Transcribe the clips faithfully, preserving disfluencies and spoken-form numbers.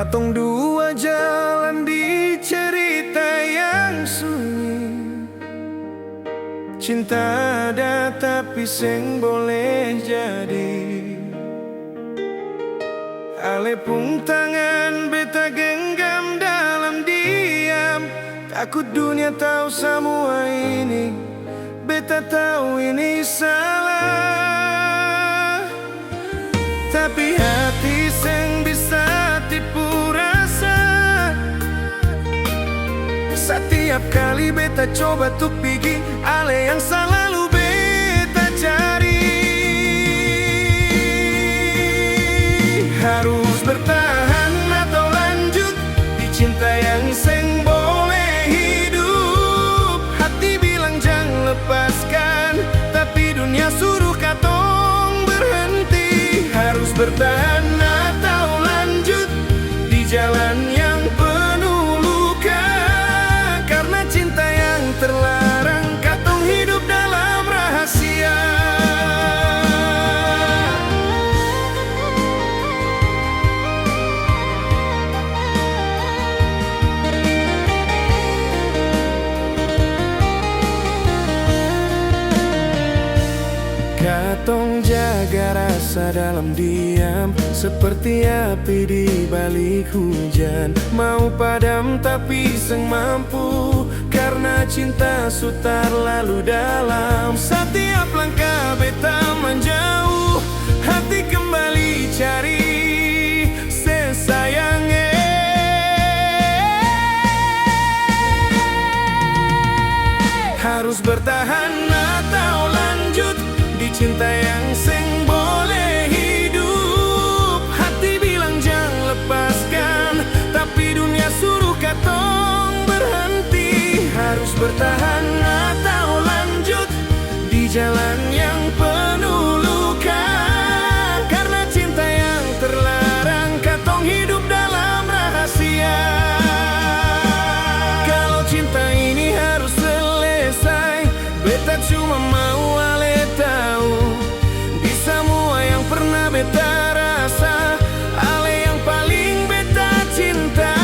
Katong dua jalan di cerita yang sunyi. Cinta ada tapi seng boleh jadi. Ale pung tangan beta genggam dalam diam. Takut dunia tau samua ini. Beta tau ini salah. Tapi hati seng bisa tipu rasa. Satiap kali beta coba tuk pigi, ale yang salalu beta cari. Harus bertahan atau lanjut di cinta yang seng boleh hidup. Hati bilang jang lepaskan, tapi dunia suruh katong berhenti. Harus bertahan atau lanjut di jalan yang penuh luka. Karna cinta yang terlarang, katong hidup dalam rahasia. Katong jaga rasa dalam diam, seperti api di balik hujan. Mau padam tapi seng mampu, karna cinta su tarlalu dalam. Satiap langkah beta manjauh, hati kembali cari. Se sayang, eh. Harus bertahan atau lanjut di cinta yang seng boleh hidup. Hati bilang jang lepaskan, tapi dunia suruh katong berhenti. Harus bertahan atau lanjut di jalan yang penuh luka. Karna cinta yang terlarang, katong hidup dalam rahasia. Kalo cinta ini harus selesai, beta cuma mau ale tau, di samua yang pernah beta rasa, ale yang paling beta cinta.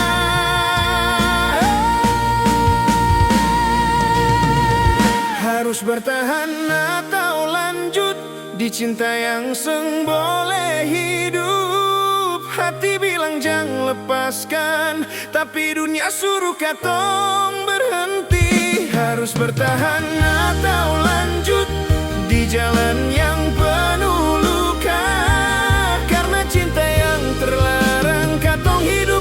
Harus bertahan atau lanjut di cinta yang seng boleh hidup. Hati bilang jang lepaskan, tapi dunia suruh katong berhenti. Harus bertahan atau lanjut di jalan yang penuh luka. Karna cinta yang terlarang, katong hidup